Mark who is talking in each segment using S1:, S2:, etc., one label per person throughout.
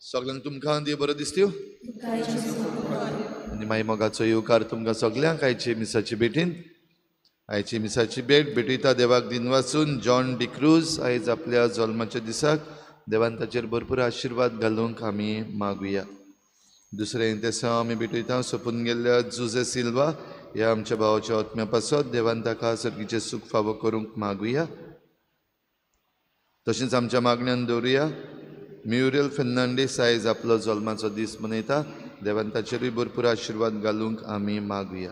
S1: सगल्यांक तुमकां देव बरो दिसत्यो आनी मागीर मोगाचो येवकार तुमकां सगल्यांक आयचे मिसाचे भेटीन. आयची मिसाची भेट भेटयता देवाक दिन वाचून जॉन डिक्रूज आयज आपल्या जल्माच्या दिसाक देवान ताचेर भरपूर आशिर्वाद घालूंक आमी मागुया. दुसरें तेसांव आमी भेटयता सोंपून गेल्ल्या जुजे सिल्वा ह्या आमच्या भावाच्या आत्म्या पासत देवान ताका सर्गीचें सूख फावो करूंक मागुया. तशेंच आमच्या मागण्यान दवरुया म्युरियल फेर्नांडीस आयज आपलो जल्माचो दीस मनयता देवान ताचेरूय भरपूर आशिर्वाद घालूंक आमी मागुया.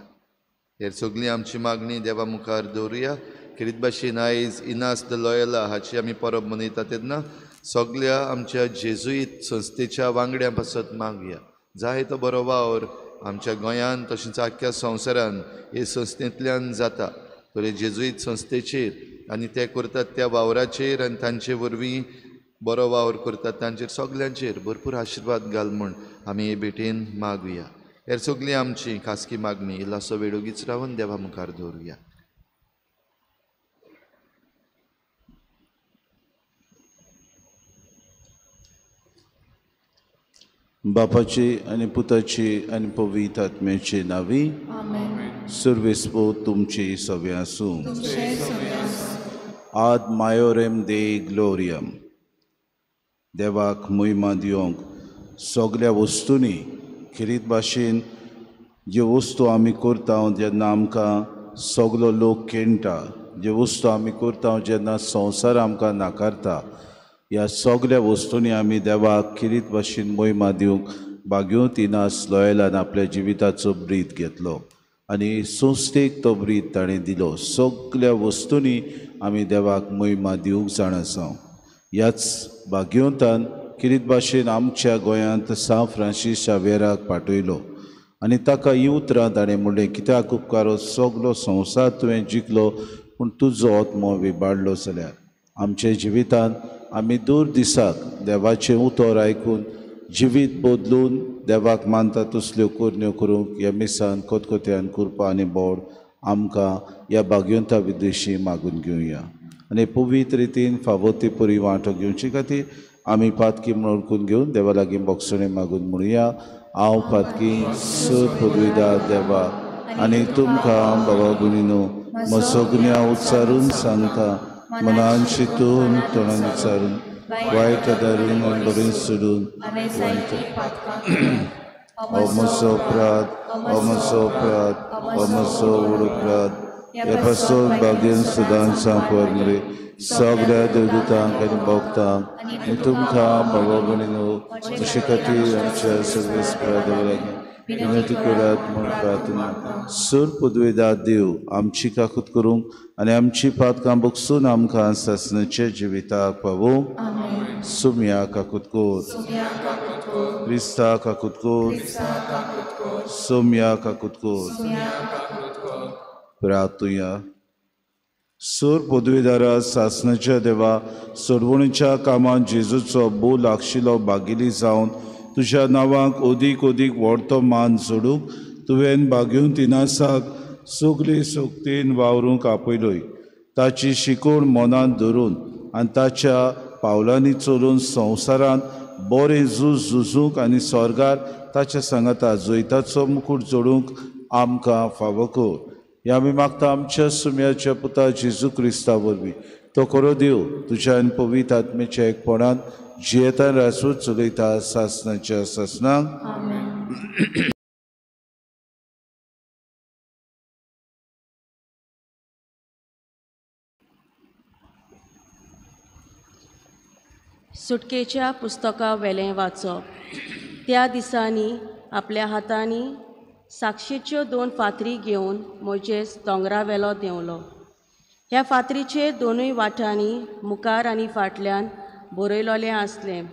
S1: हेर सगळी आमची मागणी देवा मुखार दवरुया. खेरीत भाशेन आयज इनास the Loyola हाची आमी परब मनयता तेन्ना सगल्या आमच्या जेजुईत संस्थेच्या वांगड्यां पासत मागुया. जाय तो बरो वावर आमच्या गोंयांत तशेंच आख्ख्या संवसारान हे संस्थेंतल्यान जाता तर हे जेजुईत संस्थेचेर आनी ते करतात त्या वावराचेर आनी तांचे वरवीं बरो वावर करतात तांचेर सगल्यांचेर भरपूर आशिर्वाद घाल म्हूण आमी हे भेटेन मागुया. हेर सगळी आमची खासगी मागणी इल्लोसो वेळ ओगीच रावन देवा मुखार दवरुया.
S2: बापाची आनी पुताची आनी पवित्र आत्म्याची नावी सुर्वेस्पो तुमची सवे आसूं. आद मायोरेम दे ग्लोरियम. देवाक मोहिमा दिवंक सगल्या वस्तूंनी खेरीत भाशेन ज्यो वस्तू आमी करता जेन्ना आमकां सगलो लोक केणटा, ज्यो वस्तू आमी करता जेन्ना संवसार आमकां नाकारता, ह्या सगल्या वस्तूंनी आमी देवाक खेरीत भाशेन मोहिमा दिवंक बाग्योत इनास लॉयलान आपल्या जिविताचो ब्रीद घेतलो आनी संस्थेक तो ब्रीद ताणें दिलो. सगल्या वस्तूंनी आमी देवाक मोहिमा दिवंक जाण आसा. ह्याच भाग्यवंतान खेरीत भाशेन आमच्या गोंयांत सांत फ्रांसीस शावेराक पाठयलो आनी ताका ही उतरां ताणें म्हणलें, कित्याक उपकारो सगलो संवसार तुवें जिखलो पूण तुजो आत्मो विबाडलो जाल्यार. आमच्या जिवितांत आमी दूर दिसाक देवाचें उतर आयकून जिवीत बदलून देवाक मानता तसल्यो करण्यो करूंक ह्या मिसान खतखत्यान कृपा आनी बोड आमकां ह्या भाग्यवंता विदेशी मागून घेवया आनी पवित्र रितीन फावो ती परी वांटो घेवचे खातीर आमी पातकी म्हणून ओळखून घेवन देवा लागीं बोगसणे मागून म्हणुया. हांव पातकी सर पदवीदार देवा आनी तुमकां बाबा गुणीनो म्हजो गुन्यांव उच्चारून सांगता, मनान शितून तोंडान उच्चारून वायट धरून आनी बरें सोडून हो म्हजो अपराध, हो म्हजो अपराध, हो म्हजो व्हड अपराध. ह्या पासून भाग्यन सदांच सांकवर मरे सगळ्या देवदूतांक आनी भक्तांक आनी तुमकां बाबा भयणीनो अशे खातीर आमच्या सर्वेस्परा देवा लागीं विनंती करात म्हूण प्रार्थना. सर पदवेदार देव आमची काकूत करूंक आनी आमची पातकां बगसून आमकां सासणाच्या जिविताक पावोवंक. सुम्या काकूत कोर, क्रिस्ता काकूत कोर, सोम्या काकूत कोर. प्रार्थुया. सर पदवीदारा सासणाच्या देवा सोडवणीच्या कामांत जेजूचो बोल आशिल्लो भागिली जावन तुज्या नांवाक अदीक अदीक व्हडतो मान जोडूंक तुवें भाग्योवन इनासाक सगली सोगतीन वावरूंक आपयलोय. ताची शिकवण मनांत धरून आनी ताच्या पावलांनी चलून संवसारांत बरें झूज झुजूंक आनी स्वर्गार ताच्या सांगाता जैताचो मुकूट जोडूंक आमकां फावो कर. ह्या आमी मागता आमच्या सुम्याच्या पुता जेजू क्रिस्ता वरवीं. तो खरो देव तुज्या आनी पवित्र आत्म्याच्या एकपणान जियेता राजू चलयता सासणाच्या सासणाक.
S3: सुटकेच्या पुस्तका वेलें वाचप. त्या दिसांनी आपल्या हातांनी साक्षीच्यो दोन फातरी घेवन मोजेस दोंगरा वेलो देंवलो. ह्या फातरीचेर दोनूय वाठांनी मुखार आनी फाटल्यान बरयलोलें आसलें.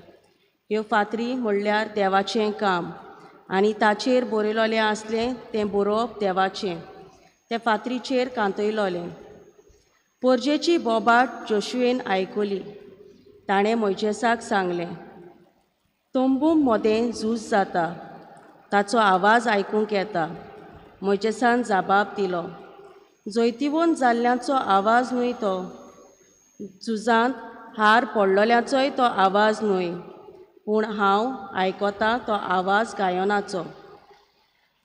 S3: ह्यो फातरी म्हणल्यार देवाचें काम आनी ताचेर बरयलोलें आसलें तें बरोवप देवाचें. ते फातरीचेर कांतयलोलें. पोरजेची बोबाट जोशुएन आयकली. ताणें मोयजेसाक सांगलें, तंबू मोदें झूज जाता, ताचो आवाज आयकूंक येता. मोयजेसान जाबाब दिलो, जैतिवंत जाल्ल्यांचो आवाज न्हय तो, झुजांत हार पडलोल्यांचोय तो आवाज न्हय, पूण हांव आयकतां तो आवाज गायनाचो.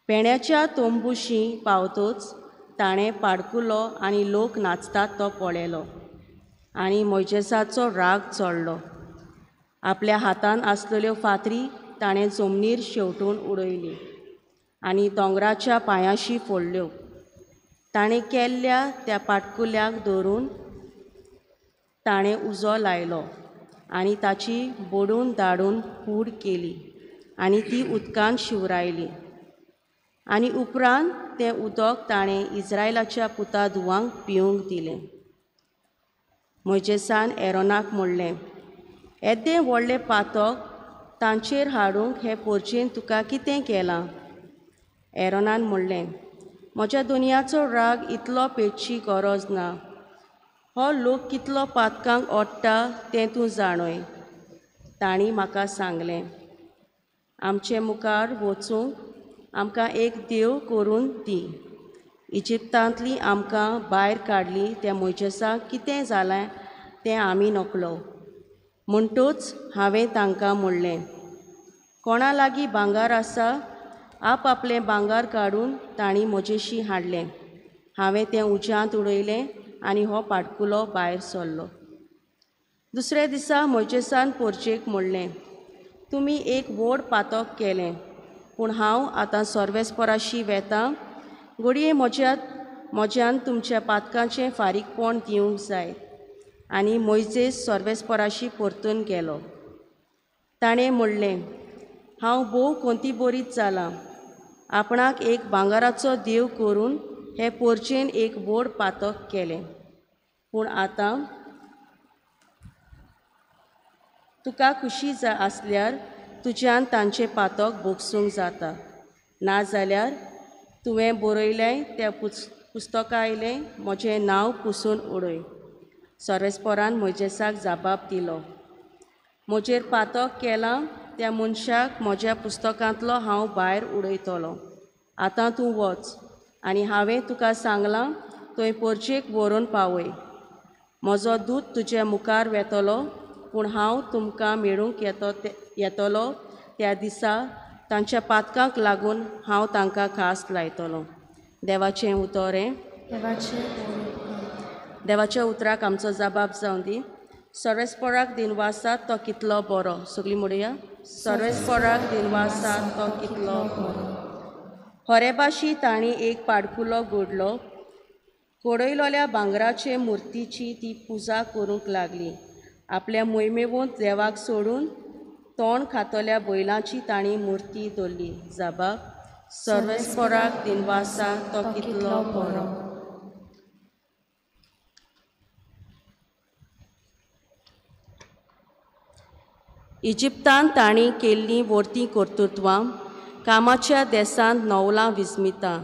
S3: पेण्याच्या तंबूशी पावतच ताणें पाडकुलो आनी लोक नाचतात तो पळयलो आनी मोयजेसाचो राग चडलो. आपल्या हातान आसलेल्यो फातरी ताणें जमनीर शेंवटून उडयली आनी दोंगराच्या पांयाशी फोडल्यो. ताणें केल्ल्या त्या पाटकुल्याक धरून ताणें उजो लायलो आनी ताची बोडून धाडून कूड केली आनी ती उदकान शिंवरायली. आनी उपरांत तें उदक ताणें इस्रायलाच्या पुता धुवांक पिवंक दिलें. मोयजेसान एरोनाक म्हणलें, येदें व्हडलें पातक तांचेर हाडूंक हे पोरचेन तुका कितें केलां? एरोनान म्हणलें, म्हज्या दुनियाचो राग इतलो पेटची गरज ना. हो लोक कितलो पातकांक ओडटा तें तूं जाणय. तांणी म्हाका सांगलें, आमचे मुखार वचूंक आमकां एक देव करून दी. इजिप्तांतली आमकां भायर काडली त्या मोयजेसाक कितें जालें तें आमी नकळो. म्हणटूच हांवें तांकां म्हणलें, कोणा लागीं भांगर आसा आप आपलें भांगर काडून तांणी म्हजेशी हाडलें. हांवें तें उज्यांत उडयलें आनी हो पाटकुलो भायर सरलो. दुसऱ्या दिसा मोयजेसान पोरचेक म्हणलें, तुमी एक व्हड पातक केलें, पूण हांव आतां सर्वेस्पराशी वेतां. घडये म्हज्यान तुमच्या पातकांचें फारीकपण दिवंक जाय. आनी मोयजेस सर्वेस्पराशी परतून गेलो. ताणें म्हणलें, हांव भोव कोंतीबोरीत जालां. आपणाक एक भांगराचो देव करून हे पोरचेन एक व्हड पातक केलें. पूण आतां तुका खुशी आसल्यार तुज्यान तांचें पातक भोगसूंक जाता, नाजाल्यार तुवें बरयलें त्या पुस्तका आयलें म्हजें नांव पुसून उडय. सर्वेस्परान मोयजेसाक जबाब दिलो, म्हजेर पातक केलां त्या मनशाक म्हज्या पुस्तकांतलो हांव भायर उडयतलो. आतां तूं वच आनी हांवें तुका सांगलां थंय पोरचेक व्हरून पावय. म्हजो दूत तुजे मुखार वेतलो, पूण हांव तुमकां मेळूंक येतलो त्या दिसा तांच्या पातकांक लागून हांव तांकां खास लायतलो. देवाचें उतर हें. देवाच्या उतराक आमचो जबाब जावं दी. सर्वेस्पराक दिनवासात तो कितलो बरो. सगळीं म्हणुया, सर्वेस्पराक दिनवासात तो कितलो बरो. होरेबाशी तांणी एक पाडकुलो घडलो. कोडयलोल्या भांगराचे मुर्तीची ती पुजा करूंक लागली. आपल्या मोहिमेवंत देवाक सोडून तोंड खातल्या बैलांची तांणी मुर्ती दवरली. जबाब, सर्वेस्पराक दिनवासा तो कितलो बरो. इजिप्तान तांणी केल्लीं वर्तीं कर्तृत्वां, कामाच्या देसांत नवलां विस्मितां,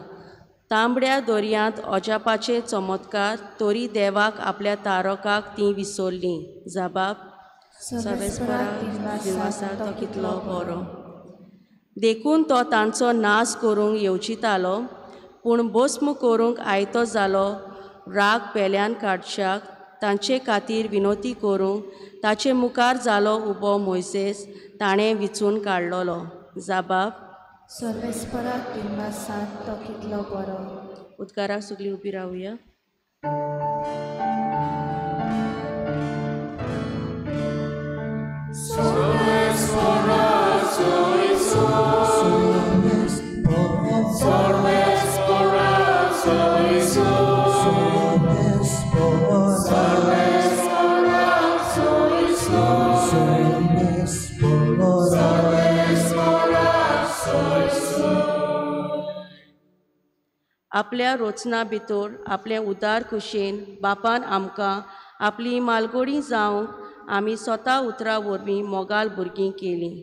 S3: तांबड्या दर्यांत अजापाचे चमत्कार, तरी देवाक आपल्या तारकाक तीं विसरलीं. जबाब, सर्वेस्पराक दिनवासा तो कितलो बरो. देखून तो तांचो नाश करूंक येवजितालो, पूण भस्म करूंक आयतो जालो. राग पेल्यान काडच्याक तांचे खातीर विनोती करूंक ताचे मुखार जालो उबो मोयसेस ताणें विचून काडलोलो. जबाब,
S4: सर्वेस्पराक दिनवासात तो कितलो बरो.
S3: उदकाराक सगळीं उबी रावया. आपल्या रचना भितर आपले उदार खुशेन बापान आमकां आपली मालगोडी जावंक आमी स्वता उतरां वरवीं मोगाल भुरगीं केलीं.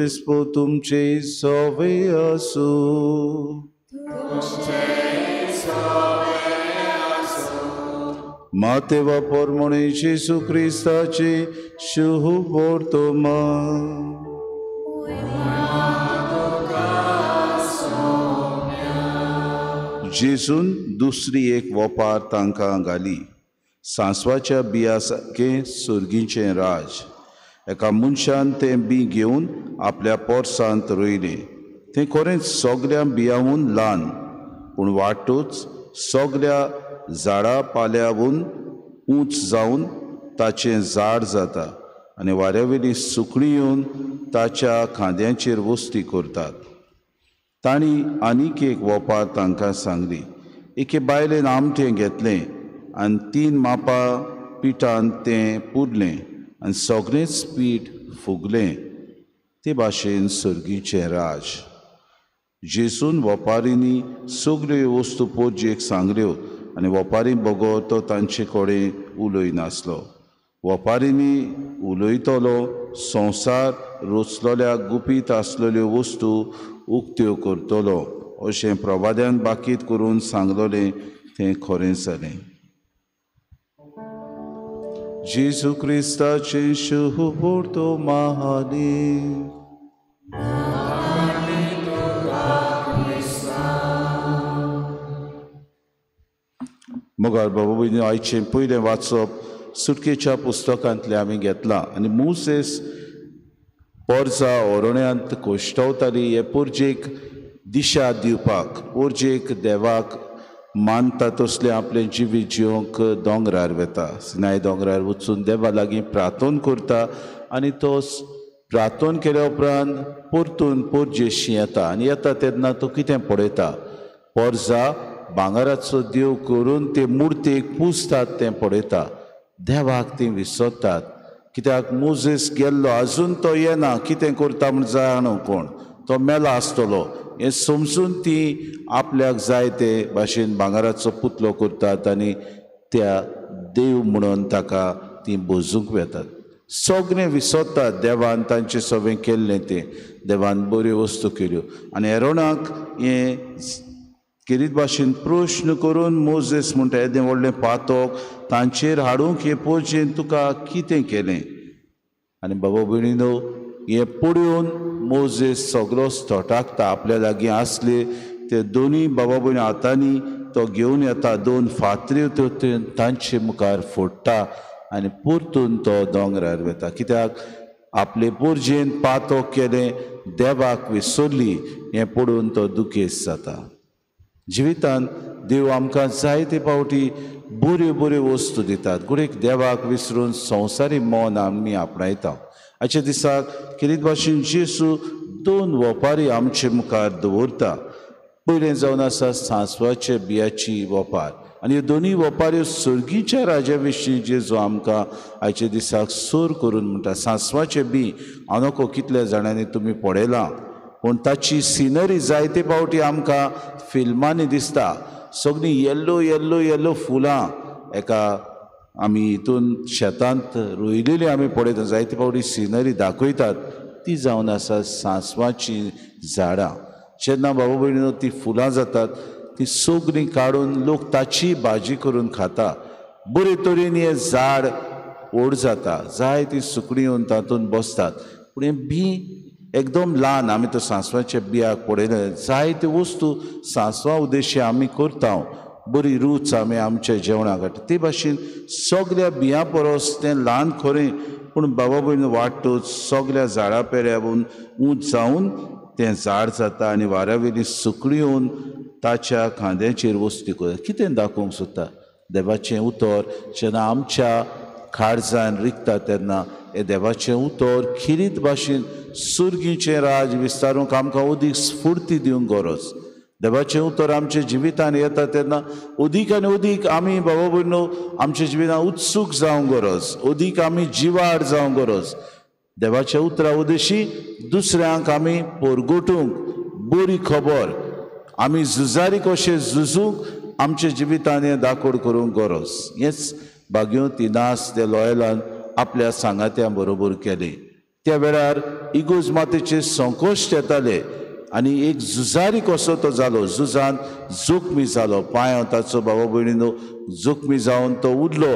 S2: सोर्वेस्पो तुमचे सवे आसूं. मातेवा पोरमोणे जेजू क्रिस्ताचे शुभ वर्तमान. जेजून दुसरी एक वपार तांकां घाली. सांसवाच्या बिया सारकें सुर्गीचें राज. एका मनशान तें बी घेवन आपल्या पोरसांत रोयलें. तें खरेंच सगल्या बियावून ल्हान, पूण वाटूच सगल्या झाडा पाल्यावून ऊंच जावन ताचें झाड जाता आनी वाऱ्यावेली सुकणीं येवन ताच्या खांद्यांचेर वस्ती करतात. तांणी आनीक एक वपार तांकां सांगली. एके बायलेन आमटें घेतलें आनी 3 मापां पिठान तें पुरलें आनी सगळेंच पीठ फुगलें. ते भाशेन सर्गीचें राज. जेजून वपारींनी सगल्यो वस्तू पोरजेक सांगल्यो आनी वपारी बगर तो तांचे कडेन उलयनासलो. वपारींनी उलयतलो संवसार रचलोल्या गुपीत आसलेल्यो वस्तू उक्त्यो करतलो अशें प्रवाद्यान बाकीत करून सांगलोलें तें खरें जालें. जेजू क्रिस्ताचें शुभ वर्तमान. मगर बाबा भयणी, आयचें पयलें वाचप सुटकेच्या पुस्तकांतलें आमी घेतलां. आनी मोसेस पोरजा ओरण्यांत कोश्टवताली हे पोरजेक दिशा दिवपाक, पोरजेक देवाक मानता तसलें आपलें जिवीत जिवंक दोंगरार वता. सिनाय दोंगरार वचून देवा लागीं प्रार्थना करता आनी तो प्रार्थना केल्या उपरांत परतून पोरजेशी येता. आनी येता तेन्ना तो कितें पळयता, पोरजा भांगराचो देव करून ते मुर्तेक पुजतात तें पळयता. देवाक ती विसरतात. कित्याक मोजेस गेल्लो, आजून तो येना, कितें करता म्हूण जाणो कोण, तो मेला आसतलो हें समजून ती आपल्याक जाय ते भाशेन भांगराचो पुतलो करतात आनी त्या देव म्हणून ताका ती भजूंक वेतात. सगळें विसरतात देवान तांचें सगळें केल्लें तें. देवान बऱ्यो वस्तू केल्यो. आनी एरोणाक हें केरीत भाशेन प्रश्न करून मोजेस म्हणटा, येदें व्हडलें पातक तांचेर हाडूंक हे पोरजेन तुका कितें केलें? आनी बाबा भयणीनो, हें पळोवन मोजेस सगळोच थटाकता. आपल्या लागीं आसले ते दोनूय बाबा भयणी हातांनी तो घेवन येता, 2 फातऱ्यो त्यो तांचे मुखार फोडटा आनी परतून तो दोंगरार वता. कित्याक आपले पोरजेन पातक केलें, देवाक विसरली हें पळोवन तो दुखेस्त जाता. जिवितान देव आमकां जायते फावटी बऱ्यो बऱ्यो वस्तू दितात. घडयेक देवाक विसरून संवसारी मन आमी आपणायता. आयच्या दिसाक केरीत भाशेन जेजू 2 वपारी आमचे मुखार दवरता. पयलें जावन आसा सांसवाच्या बियाची वपार. आनी ह्यो दोनूय वपाऱ्यो सर्गीच्या राजा विशीं जेजू आमकां आयच्या दिसाक सोर करून म्हणटा. सांसवाचें बी आनोको कितल्या जाणांनी तुमी पळयलां, पूण ताची सिनरी जायते फावटी आमकां फिल्मांनी दिसता. सगळीं येल्लो येल्लो येल्लो फुलां एका आमी हितून शेतांत रोयलेली आमी पळयता. जायते फावटी सिनरी दाखयतात ती जावन आसा सांसवाचीं झाडां. जेन्ना बाबा भयणीनो ती फुलां जातात ती सगळीं काडून लोक ताची भाजी करून खाता. बरे तरेन हें झाड व्हड जाता, जायतीं सुकणीं येवन तातूंत बसतात. पूण हें बी एकदम ल्हान. आमी तो सांसवाच्या बियाक पळयलें. जायत्यो वस्तू सांसवा उद्देशी आमी करता, बरी रूच आमी आमच्या जेवणाक हाडटा. ते भाशेन सगल्या बियां परस तें ल्हान खरें, पूण बाबा भयण वाडटूच सगल्या झाडां पेऱ्यावून ऊंच जावन तें झाड जाता आनी वाऱ्यावेली सुकणीं येवन ताच्या खांद्याचेर वस्ती करता. कितें दाखोवंक सोदता देवाचें उतर जेन्ना आमच्या काळजान रिगता तेन्ना हें देवाचें उतर खिरीत भाशेन सुर्गीचें राज विस्तारूंक आमकां अदीक स्फुर्ती दिवंक गरज. देवाचें उतर आमच्या जिवितान येता तेन्ना अदीक आनी अदीक आमी बाबा भयणो आमच्या जिवितान उत्सूक जावंक गरज, अदीक आमी जिवार जावंक गरज. देवाच्या उतरा उदेशी दुसऱ्यांक आमी परगटूंक बरी खबर, आमी झुजारी कशें झुजूंक आमच्या जिवितान हें दाखोड करूंक गरज. हेंच बाग्यो तिनास दे लॉयलान आपल्या सांगात्यां बरोबर केलें. त्या वेळार इगोज मातेचे संकोश्ट येताले आनी एक झुजारी कसो तो जालो. झुजान जखमी जालो, पांय ताचो बाबा भयणीनो जखमी जावन तो उरलो.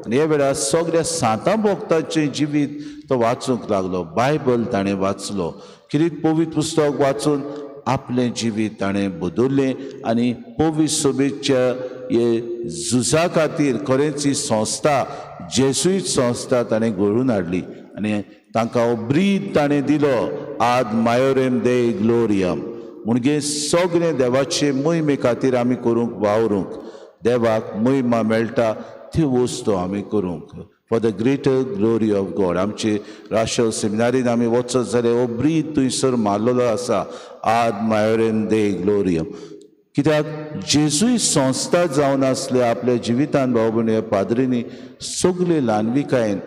S2: आनी ह्या वेळार सगळ्या सांतां भक्तांचें जिवीत तो वाचूंक लागलो. बायबल ताणें वाचलो, किरीत पवित्र पुस्तक वाचून आपलें जिवीत ताणें बदललें आनी पवित्र सभेच्या हे झुजा खातीर खरेंच ही संस्था जेजुईत संस्था ताणें घडोवन हाडली आनी तांकां हो ब्रीद ताणें दिलो, आद मायोरेम दे ग्लोरियम. म्हणजे सगळें देवाचे मोहिमे खातीर आमी करूंक वावरूंक, देवाक मोहिमा मेळटा त्यो वस्तू आमी करूंक, for the greater glory of God. आमचे राष्ट्र सेमिनारीन आमी वचत जाल्यार हो ब्रीद थंयसर मारलेलो आसा, आद मायोरेम दे ग्लोरियम. कित्याक जेजुईत संस्था जावन आसले आपल्या जिवितान भाव भयणी पाद्रींनी सगळे ल्हानविकायेन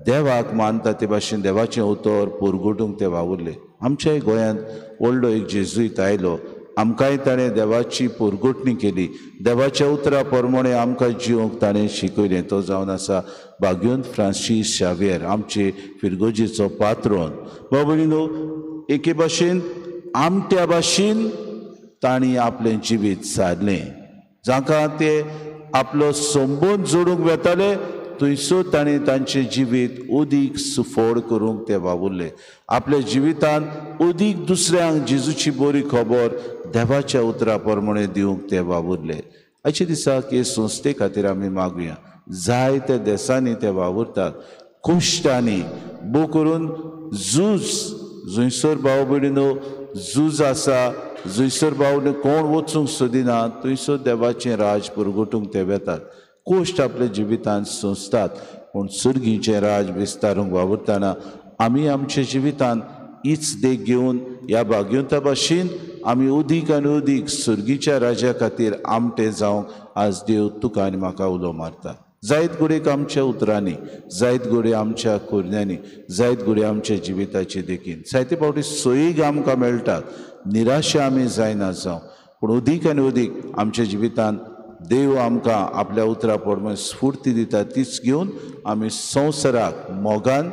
S2: देवाक मानता ते भाशेन देवाचें उतर पुरगुटूंक ते वावुरले. आमच्याय गोंयांत व्हडलो एक जेजुईत आयलो, आमकांय ताणें देवाची पुरगुटणी केली, देवाच्या उतरा प्रमाणे आमकां जिवंक ताणें शिकयलें. तो जावन आसा बाग्योन फ्रांसीस शावियर, आमचे फिरगोजेचो पात्रोन. भाव भयणीनो, एके भाशेन आमट्या भाशेन तांणी आपलें जिवीत सारलें. जांकां ते आपलो संबंद जोडूंक वेताले थंयसर ताणें तांचें जिवीत अदीक सुफळ करूंक ते वावुरले. आपल्या जिवितान अदीक दुसऱ्यांक जेजूची बरी खबर देवाच्या उतरा प्रमाणे दिवंक ते वावुरले. आयच्या दिसाक हे संस्थे खातीर आमी मागुया. जायत्या देसांनी ते वावुरतात, कश्टांनी भोव करून झूज, जंयसर भाव भयणीनो झूज आसा, जंयसर भाव कोण वचूंक सोदिना थंयसर देवाचें राज पुरगुटूंक ते वेतात. कश्ट आपल्या जिवितांत सोंसतात, पूण सुर्गीचें राज विस्तारूंक वावुरतना आमी आमच्या जिवितांत हीच देख घेवन ह्या भाग्यवंता भाशेन आमी अदीक आनी अदीक सुर्गीच्या राजा खातीर आमटे जावंक आज देव तुका आनी म्हाका उलो मारता. जायत घडयेक आमच्या उतरांनी, जायत घडये आमच्या करण्यांनी, जायत घडये आमच्या जिविताचे देखीन. जायते फावटी सोयीग आमकां मेळटात, निराशा आमी जायना जावं, पूण अदीक आनी अदीक आमच्या जिवितांत देव आमकां आपल्या उतरा प्रमाण स्फूर्ती दिता, तीच घेवन आमी संवसाराक मोगान,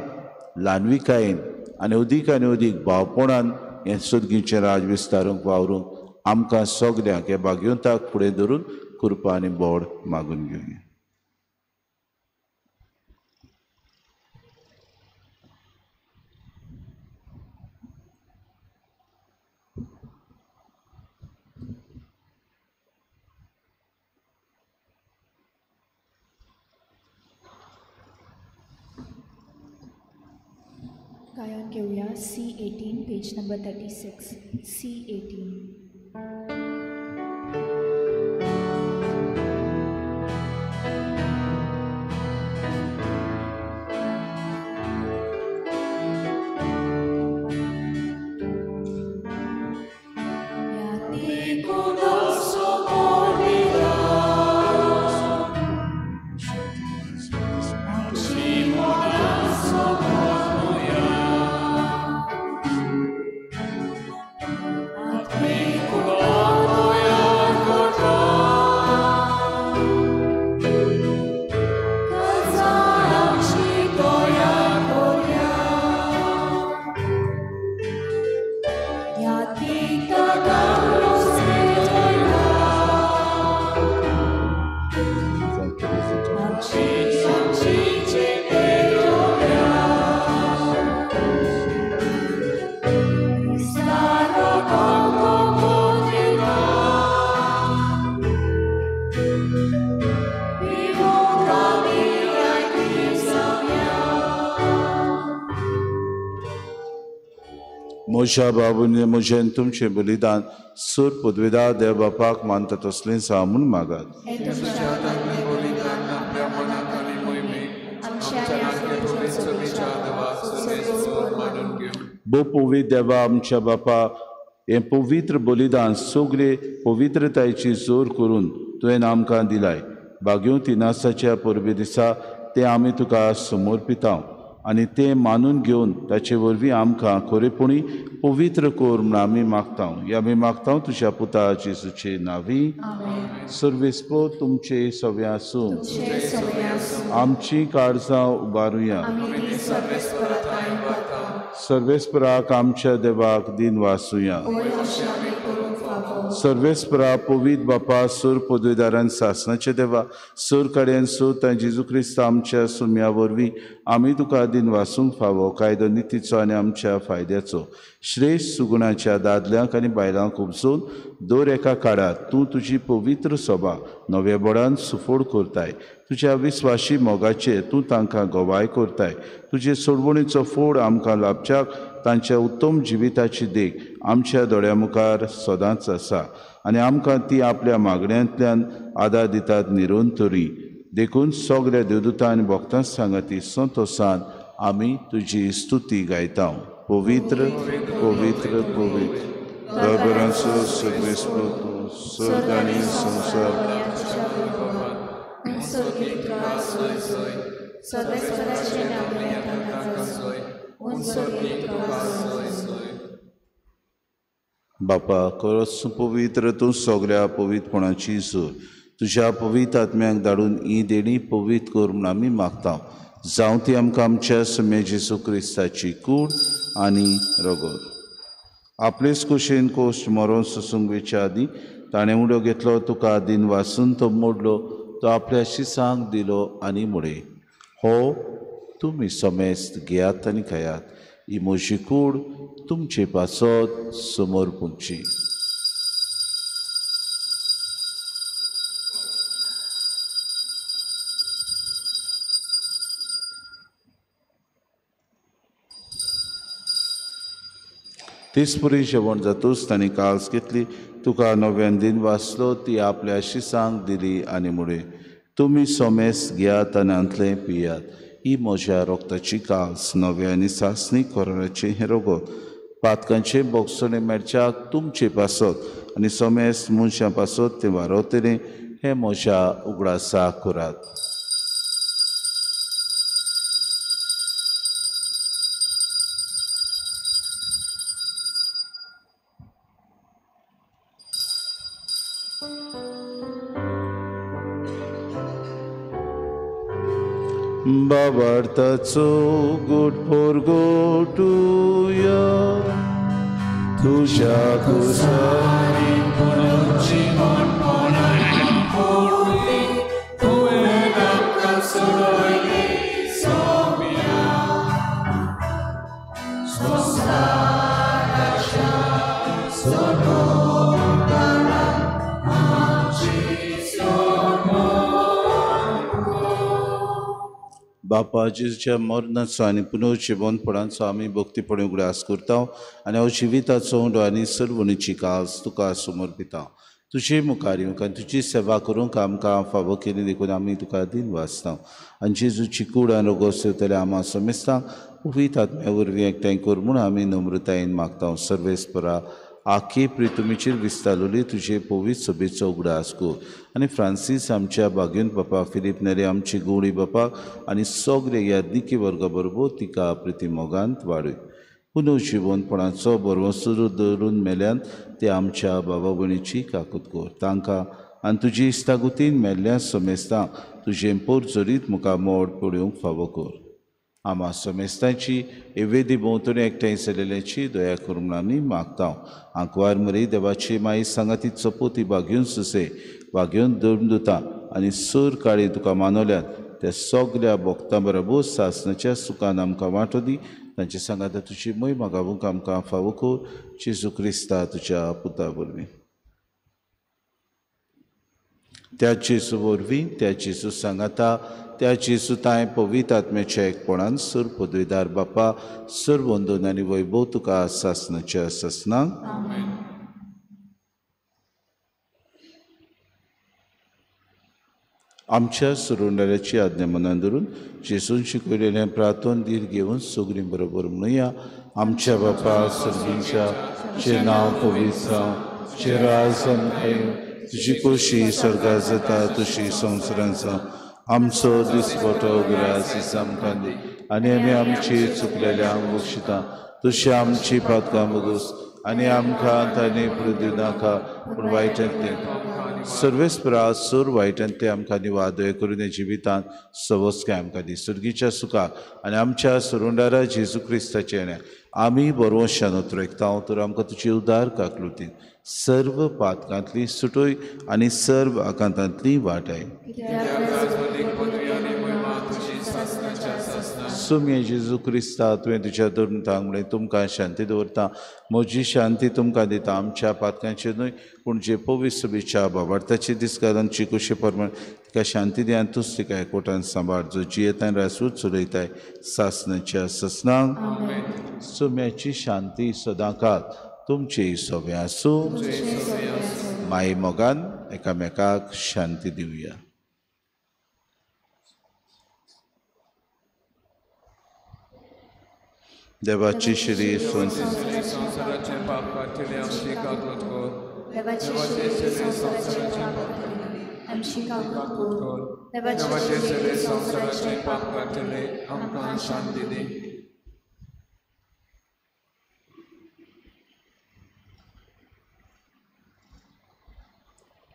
S2: ल्हानविकायेन आनी अदीक भावपणान हें सुर्गीचें राज विस्तारूंक वावरूंक आमकां सगल्यांक ह्या भाग्यवंताक फुडें धरून कृपा आनी बोड मागून घेवया.
S4: गायन घेऊया C18 page number 36 C18.
S2: म्हज्या बाबून म्हजें तुमचें बलिदान सूर पदवेदार देव बापाक मानता तसलें सा म्हूण मागात. भो पवित्र देवा आमच्या बापा, हें पवित्र बलिदान सगळे पवित्रतायेची जोर करून तुवें आमकां दिलाय. भाग्यवंती नासाच्या परबे दिसा तें आमी तुका समर्पिता आनी तें मानून घेवन ताचे वरवीं आमकां खरेपणी पवित्र कर म्हूण आमी मागता. हे आमी मागता तुज्या पुता जेजूचे नांवी. सर्वेस्पर तुमचे सवे आसूं. आमची काळजां उबारुया. सर्वेस्पराक आमच्या देवाक दिन वासुया. सर्वेस्परा पवित्र बापा सूर पदवीदारान सासनाचे देवा सूर कडेन सूत आनी जेजू क्रिस्त आमच्या सुम्या वरवीं आमी तुका दिन वासूंक फावो कायदो नितीचो आनी आमच्या फायद्याचो श्रेश्ठ सुगुणाच्या दादल्यांक आनी बायलांक उपजून दर एका काळार तूं तुजी पवित्र सभा नव्या बळान सुफोड करताय. तुज्या विस्वाशी मोगाचेर तूं तांकां गवाय करताय. तुजे सोडवणीचो फोड आमकां लाभच्याक तांच्या उत्तम जिविताची देख आमच्या दोळ्या मुखार सदांच आसा आनी आमकां ती आपल्या मागण्यांतल्यान आदार दितात निरंतरी. देखून सगळ्या देवदूतां आनी भक्तां सांगाती संतोसान आमी तुजी स्तुती गायता. पवित्र पवित्र पवित्र दरबारांचो सर्वेस्पर तूं स्वर्ग आनी संवसार. बापा खरोच पवित्र तूं सगळ्या पवित्रपणाची सूर तुज्या पवित्र आत्म्याक धाडून ही देणी पवित्र कर म्हूण आमी मागता. जावं ती आमकां आमच्या सुम्या जेजू क्रिस्ताची कूड आनी रगत. आपलेच कुशीन कोश्ट मरोन सोसूंक वेच्या आदीं ताणें उडो घेतलो, तुका दिन वासून तो मोडलो, तो आपल्या शिसांक दिलो आनी म्हळें, हो तुमी समेस्त घेयात आनी खायात, ही म्हजी कूड तुमचे पासत समर्पूंची. तेचपरी जेवण जातूच तांणी काल्स घेतली, तुका नव्यान दिन वाचलो, ती आपल्या शिसांक दिली आनी म्हळें, तुमी सोमेस घेयात आनी हांतलें पियात, ही म्हज्या रोगताची काल्स नव्या आनी सासणी कोराचें हें रगत पातकांचें बोगसणें मेळच्याक तुमचे पासत आनी सोमेस मनशां पासत तें वारवतलें हें म्हज्या उगडासा करात. बाबार्थाचो गोट पोरगोटुया तुज्या कुसारी बापा जेजूच्या मरणाचो आनी पुनर्जिवनपणाचो आमी भक्तीपणी उगडास करता आनी हांव जिविताचो उंडो आनी सर्वणीची कास तुका समर्पिता. तुजे मुखार येवंक आनी तुजी सेवा करूंक आमकां फावो केली देखून आमी तुका दिन वाचता आनी जेजूची कूड आनी रोगो सेवतले आमा समेस्तांक पवित्र आत्म्या वरवीं एकठांय कर म्हूण आमी नम्रतायेन मागता. सर्वेस्परा आखी प्रितुमीचेर विस्तारलोली तुजे पवित्र सभेचो उगडास कर आनी फ्रांसीस आमच्या बागेन बापा, फिलीप नेरे आमची गुवळी बापाक आनी सगळे याज्ञिकी वर्गा बरोबर तिका प्रितीमोगांत वाडय. पुनर्जिवनपणाचो बरवसो दवरून मेल्यान ते आमच्या बाबा भयणीची काकूत कर तांकां आनी तुजी इस्तागुतीन मेल्ल्या समेस्तांक तुजें पोर जरीत मुखार मोड पळोवंक फावो कर. आमा समेस्तांची एवेदी भोंवतणी एकठांय जाल्ल्याची दया करूं म्हूण आमी मागता. आंकवार मरी देवाची माई सांगाती चपोती बागेवन सुसे बागेवन दमदुता आनी सूर काळी तुका मानवल्यात त्या सगल्या भक्तां बरोबर सासणाच्या सुखान आमकां वांटो दी. तांचे सांगाता तुजी मोहिमा गावूंक आमकां फावो कर जेजू क्रिस्ता तुज्या पुता वरवीं. त्या जेजू वरवीं, त्या जेजू सांगाता, त्या जेजू तांय पवित्र आत्म्याच्या एकपणान सूर पदवीदार बापा सूर वंदन आनी वैभव तुका सासणाच्या सासणाक. आमच्या सुरुंडाऱ्याची आज्ञा मनान धरून जेजून शिकयलेलें प्रार्थन धीर घेवन सगळीं बरोबर म्हणुया. आमच्या बापा सर्गीच्या जे नांव पवित्र जावं, जे राज आमकां येवं, तुजी खोशी स्वर्गार जाता तशी संवसारांत जावं. आमचो दिसपटो ग्रास आमकां दी आनी आमी आमची चुकलेल्यांक बक्षिता तशी आमची पातकां बगूस आनी आमकां तांणी पडूं नाका पूण वायटांतलें सर्वेस्परा सूर वायटांतलें आमकां निवादय करून जिवितांत सवस्काय आमकां दी. सर्गीच्या सुखाक आनी आमच्या सुरुंडारा जेजू क्रिस्ताच्या येण्या आमी बरोवशान उतरेकता तर आमकां तुजी उदार काकलुतीन सर्व पातकांतली सुटोय आनी सर्व आकांतांतली वाटाय. सुम्ये जेजू क्रिस्ता तुवें तुज्या दुर्मतांक म्हणलें तुमकां शांती दवरता, म्हजी शांती तुमकां दिता. आमच्या पातकांचेर न्हय पूण जे पवित्र सभेच्या बाबार्थाची दिसकारांची कुशी प्रमाण तिका शांती दी आनी तूच तिका एकवटान सांबाळ, जो जियेतान रासूच चलयताय सासनाच्या ससनांक. सुम्याची शांती सदांकाळ तुमची सोबे आसूं. माई मोगान एकामेकाक शांती दिवया. देवाची श्री
S5: संवसाराचे पाप काडटले आमची काकूत कर, देवाचे श्री संवसाराचे पाप
S4: आमची काकूत कर,
S5: देवाचे श्री संवसाराचे पाप काडटले आमकां शांती दी.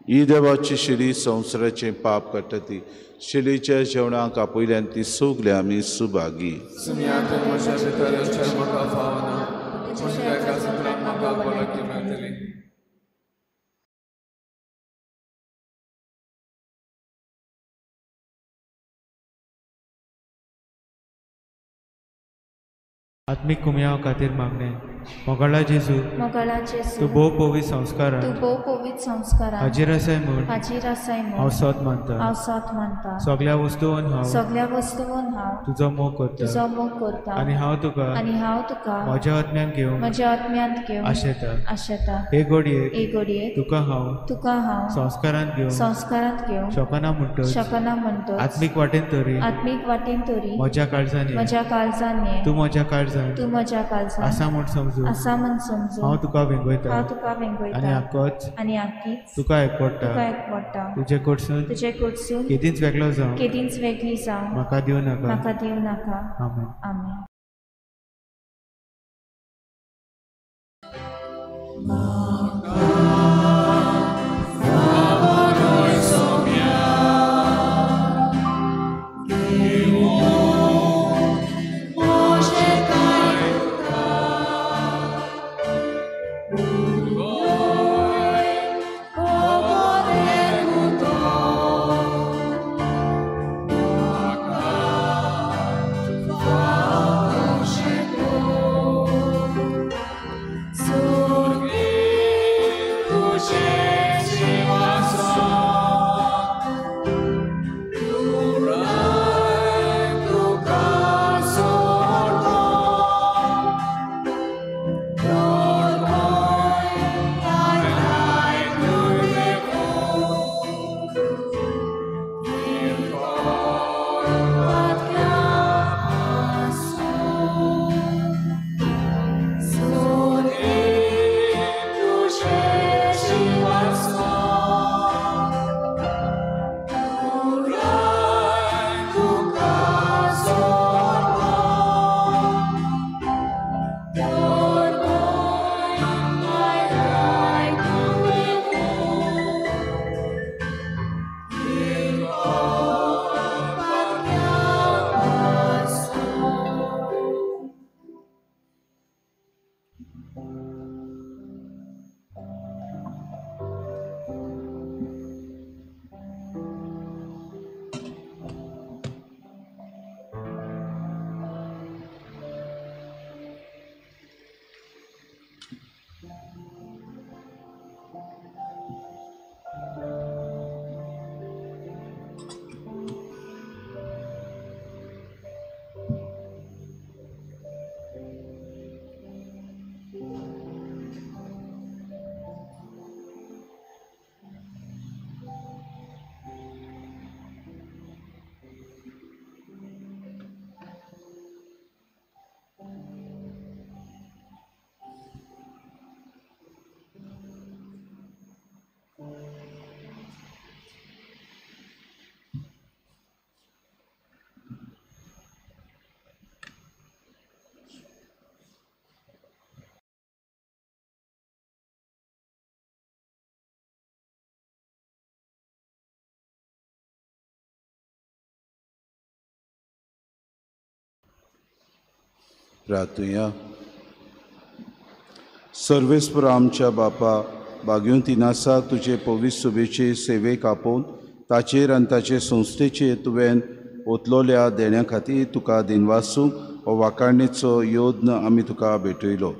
S2: ही देवाची शिरी संवसाराचें पाप काडटा ती शिलीच्या जेवणाक आपयल्यान ती सगळी आमी सुभागी.
S6: आत्मीक कुमयाव खातीर मागणें. मोगाळा जेजू, तूं भोव पवित्र संस्कारान, हाजीर आसाय म्हूण हांव सत मानता. सगळ्या वस्तून हांव तुजो मोग करता आनी हांव तुका म्हज्या आत्म्यांत घेवन आशेता. हे घडयेक तुका हांव संस्कारांत घेवन शकना म्हणटच आत्मीक वाटेन तरी म्हज्या काळजान ये, तूं म्हज्या काळजान आसा म्हूण समजू हांव तुका वेंगयता आनी आकीच तुका एकवटा. तुजे कडसून केदींच वेगळो जावं म्हाका दिवं नाका. आमेन.
S4: आमेन.
S2: प्रार्थुया. सर्वेस्पर आमच्या बापा बागेवन तिनासाक तुजे पवित्र सुबेचे सेवेक आपोवन ताचेर आनी ताचे संस्थेचेर तुवें ओतलोल्या देण्या खातीर तुका दिनवासूंक हो वाखाणेचो योद्न आमी तुका भेटयलो.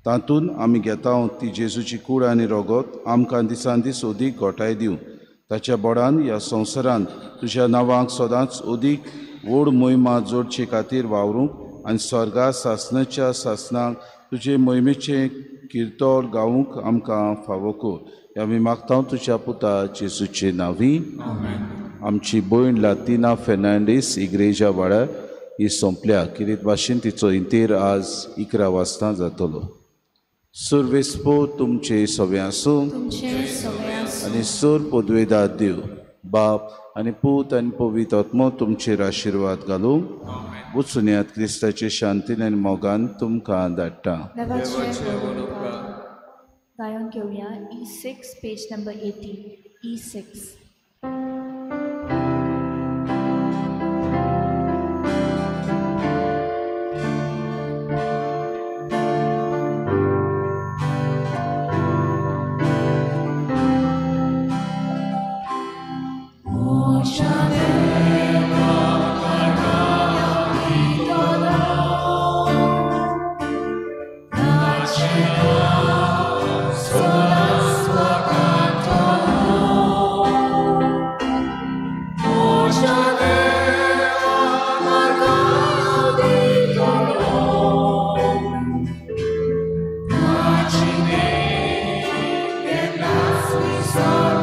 S2: तातूंत आमी घेता ती जेजूची कूड आनी रोगोत आमकां दिसान दीस अदीक घोटाय दिवं. ताच्या बोडान ह्या संवसारांत तुज्या नांवाक सदांच अदीक व्हड मोहिमा जोडचे खातीर वावरूंक आनी स्वर्गा सासणाच्या सासणाक तुजे मोहिमेचें किर्तन गावूंक आमकां फावो कर. हें आमी मागता तुज्या पुता जेजूचे नांवी. आमची भयण लातिना फेर्नांडीस इग्रेजा वाड्यार ही सोंपल्या. किरीत भाशेन तिचो इंतेर आज 11 वाजता जातलो. सर्वेस्पर तुमचे सगळें आसूं आनी सर पदवेदार देव बाप आनी पूत आनी पवित्र आत्मो तुमचेर आशिर्वाद घालूं. वचुनयात क्रिस्ताचे शांतीन आनी मोगान तुमकां धाडटा.
S4: गायन घेवया E6 page number 80. E6.
S7: So